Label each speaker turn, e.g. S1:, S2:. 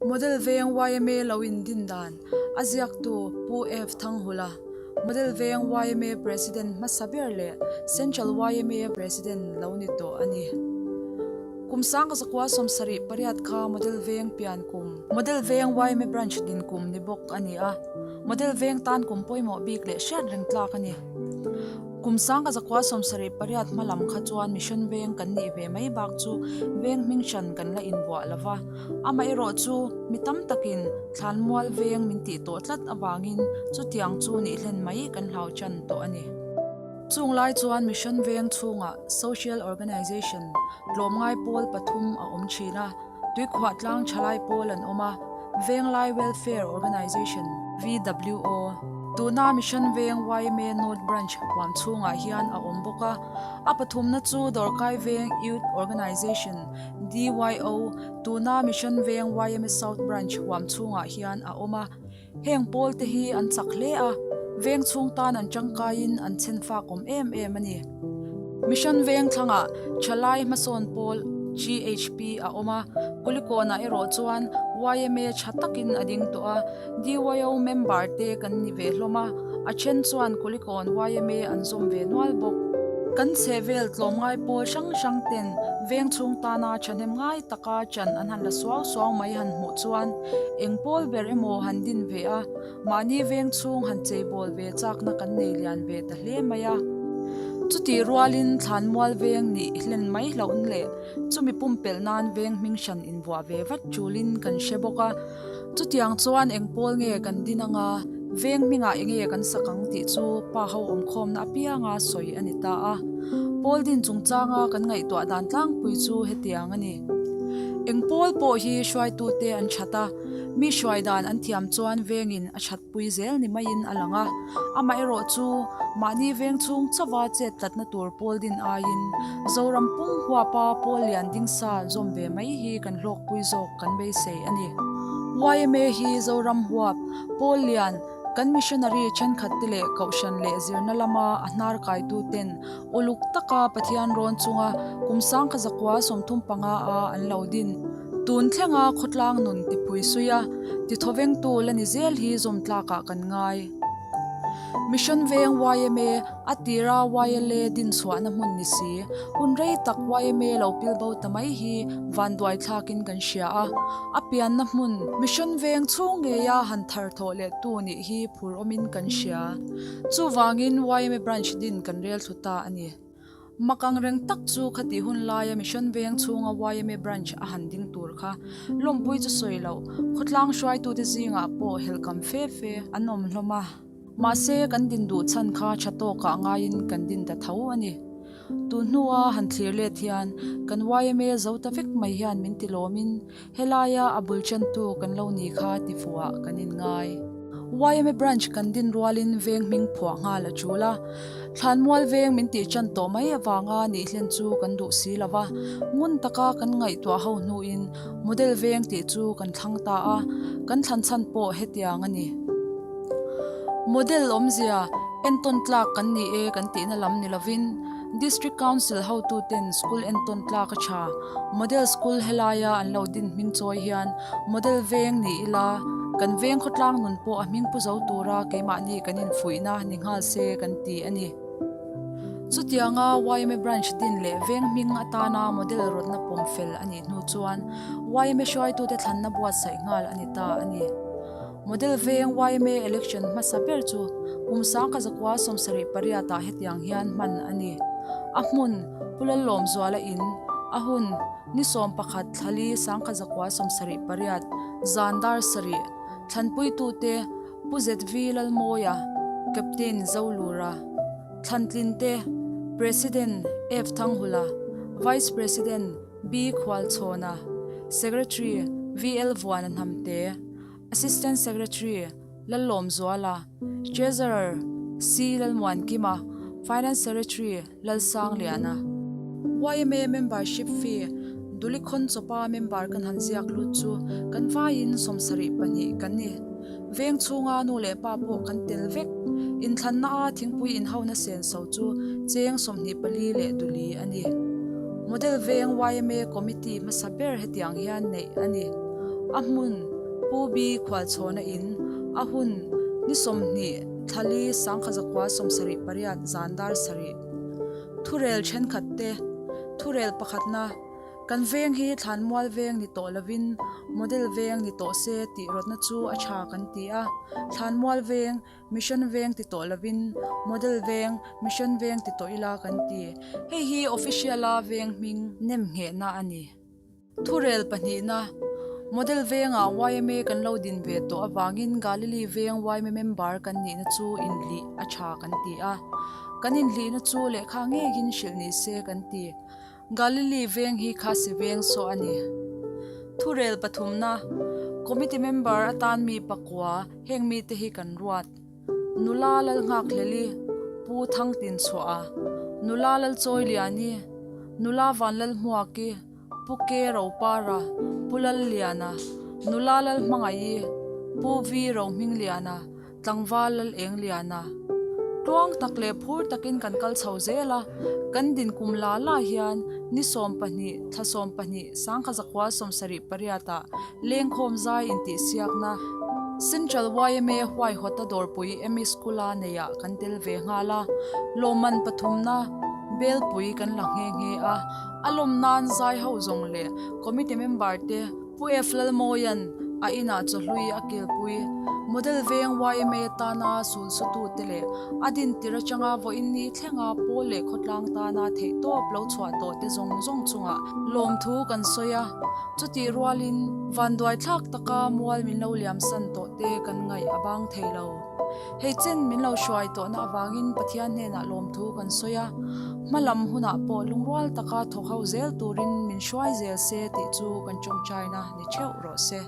S1: Model Veng yma lo indin dan a ziaktu Pu F Thanghula, Model Veng yma President hmasa ber leh Central yma President lo ni tawh a ni. Kum sanga zakua 78 kha Model Veng pian kum, Model Veng yma Branch din kum ni bawk a ni a, Model Veng tan kum pawimawh bik leh hriat reng tlak a ni. Kum 1978 hma lam kha chuan Mission Veng kan nih ve mai bak chu veng hming hran kan la inbuah lo va. Amaherawh chu mi tam takin Thlanmual Veng min tih tawh tlat avangin chutiang chu nih hlen mai kan hlau chan tawh a ni. Chung lai chuan Mission Veng chhungah Social Organization tlawmngai pawl pathum a awm thin a. Tuikhuah tlang thalai pawl an awm a, Venglai Welfare Organisation, VWO, tuna Mission Veng yma North Branch huam chhungah hian a awm bawk a. A pathumna chu Dawrkai Veng Youth Organisation, DYO, tuna Mission Veng yma South Branch huam chhungah hian a awm a. Heng pawl te hi an chak hle a, veng chhung tan an tangkaiin an chhen fak awm em em a ni. Mission veng thlangah Thalai hmasawn pawl, GHP, a awm a, Kulikawnah erawh chuan yma tha takin a ding tawh a, DYO member te kan ni ve hlawm a, a then chuan Kulikawn yma an zawm ve nual bawk. Kan chhehvel tlawmngai pawl hrang hrang ten veng chhung tana thahnem ngai taka chan an han la suau suau mai han hmuh chuan eng pawl ber emaw han din ve a, mahni veng chhung han cheibawl ve chakna kan nei lian ve ta hle mai a. Chutih rualin thlanmual veng nih hlen mai hlauhn leh chumi pumpelh nan veng hming hran invuah ve vat tulin kan hre bawk a. Chutiang chuan eng pawl nge kan din anga, veng hmingah enge kan sak ang tih chu pa ho awmkhawmna apianga sawi a ni ta a. Pawl din chungchanga kan ngaihtuah dan tlangpui chu hetiang a ni. Eng pawl pawh hi hruaitute an that a, mi hruai dan an thiam chuan vengin a that pui zel ni maiin a lang a. Amaherawh chu mahni veng chhung chauha chet tlatna tur pawl din aiin Zoram pum huapa pawl lian ding sa zawm ve mai hi kan hlawkpui zawk kan beisei a ni. Yma hi Zoram huap, pawl lian, kan missionary thenkhatte leh kohhran leh zirna lama a hnar kaituten Uluk taka Pathian rawn chunga kum 1935 a an lo din. Tun thlenga khawtlang nun tipui sui a, tithawvengtu la ni zel hi zawm tlakah kan ngai. Mission Veng yma a tira YLA din chhuahna hmun ni si, hun rei tak yma lo pil bo ta mai hi vanduai thlakin kan hria a. A pianna hmun Mission Veng chhung ngeia han thar thawh leh tu nih hi phur awmin kan hria. Chuvangin yma Branch din kan rel thlu ta a ni. Mak ang reng tak chu khati hun laia Mission Veng chhunga yma Branch a han ding tur kha lawmpui chu sawi loh, khawtlang hruaitute zingah pawh helhkam fe fe an awm hlawm a. Mahse kan din duh chhan kha tha tawkah ngaiin kan din ta tho a ni. Tun hnua han thlir let hian kan yma zo ta vek mai hian min ti lawmin Helaia a bul chantu kan lo ni kha ti fuhah kan inngai. Yma Branch kan din rualin veng hming phuah nghal a tul a. Thlanmual veng min tih chan tawh mai avanga nih hlen chu kan duh si lo va, ngun taka kan ngaihtuah ho hnuin Model veng tih chu kan thlang ta a, kan thlan chhan pawh hetiang a ni. Model awmzia entawn tlak kan ni e kan tihna lam ni lovin, District Council hotuten school entawn tlak a tha. Model School helaia an lo din hming chawi hian Model veng ni ila, kan veng khawtlang nun pawh a hming pu zo tura keimahni kan infuihna ni nghal se kan ti a ni. Chutianga yma Branch din leh veng hming atana model rawtna pawm fel a nih hnu chuan yma hruaitute thlanna buatsaih nghal a ni ta a ni. Model veng yma election hmasa ber chu kum 1978 ah hetiang hian hman a ni. A hmun, Pu Lallawmzuala in, a hun, ni 11 thlali 1978, zan dar sarih, thlanpuitute, Pu ZV Lalmawia, Captain Zolura, Thlantlinte, President F Thanghula, Vice President B Khualchhawna, Secretary VL Vuana Hnamte, Assistant Secretary Lallawmzuala, Treasurer C Lalmuankima, Finance Secretary Lalsangliana. Yma Membership Fee, Dulikhawn chawpa member kan han ziak lut chu kan vaiin 72 kan ni. Veng chhunga nu leh pa pawh kan tel vek. Inthlanna a thingpui inhauna senso chu cheng 24 leh duli a ni. Model Veng yma Committee hmasa ber hetiang hian neih a ni. A hmun, Pu B Khualchhawna in, a hun, ni 20 thlali sangkhazakua 78 zan dar sarih. Thurel thenkhat te, Thurel pakhatna, Kan veng hi thlanmual veng ni tawh lovin model veng ni tawh se tih rawtna chu a tha kan ti a. Thlanmual veng, Mission veng ti tawh lovin model veng, Mission veng ti tawh ila kan ti. Hei hi official-a veng hming nem nghehna a ni. Thurel pahnihna, Model vengah yma kan lo din ve tawh avangin Galilee veng yma member kan nihna chu inhlih a tha kan ti a. Kan inhlihna chu lehkha ngeiin hrilh ni se kan ti. Galilee veng hi Khasi veng saw a ni. Thurel pathumna, Committee member atan mi pakua heng mite hi kan ruat. Nula Lalnghakleli, Pu Thangtinchhuaha, Nula Lalchawiliani, Nula Vanlalhmuaki, Pu Ke Ropara, Pu Lalliana, Nula Lalhmangaih, Pu Vi Rohmingliana, Tlangval Lalengliana. Tluang tak leh phur takin kan kal chho zel a, kan din kum la la hian ni 12, thla 12, sangkha zakua 78 ah lengkhawm zai intihsiakna Central yma huaihawta dawrpui ME School-a neiah kan tel ve nghal a, lawmman pathumna belpui kan la nghe nghe a, a lawm nan zai ho zawng leh committee member te Pu F. Lalmawia'n a inah chawhlui a kilpui. Model veng yma tana sulsutute leh a dintir atanga vawiin ni thlenga pawl leh khawtlang tana theihtawp lo chhuah tawhte zawng zawng chungah lawmthu kan sawi a. Chutih rualin vanduaithlak taka mual min lo liamsan tawhte kan ngaih a bang thei lo. Hei chen min lo hruai tawhna avangin Pathian hnenah lawmthu kan sawi a, hma lam hunah pawh lungrual taka thawk ho zel turin min hruai zel se tih chu kan tawngtaina ni theuh rawh se.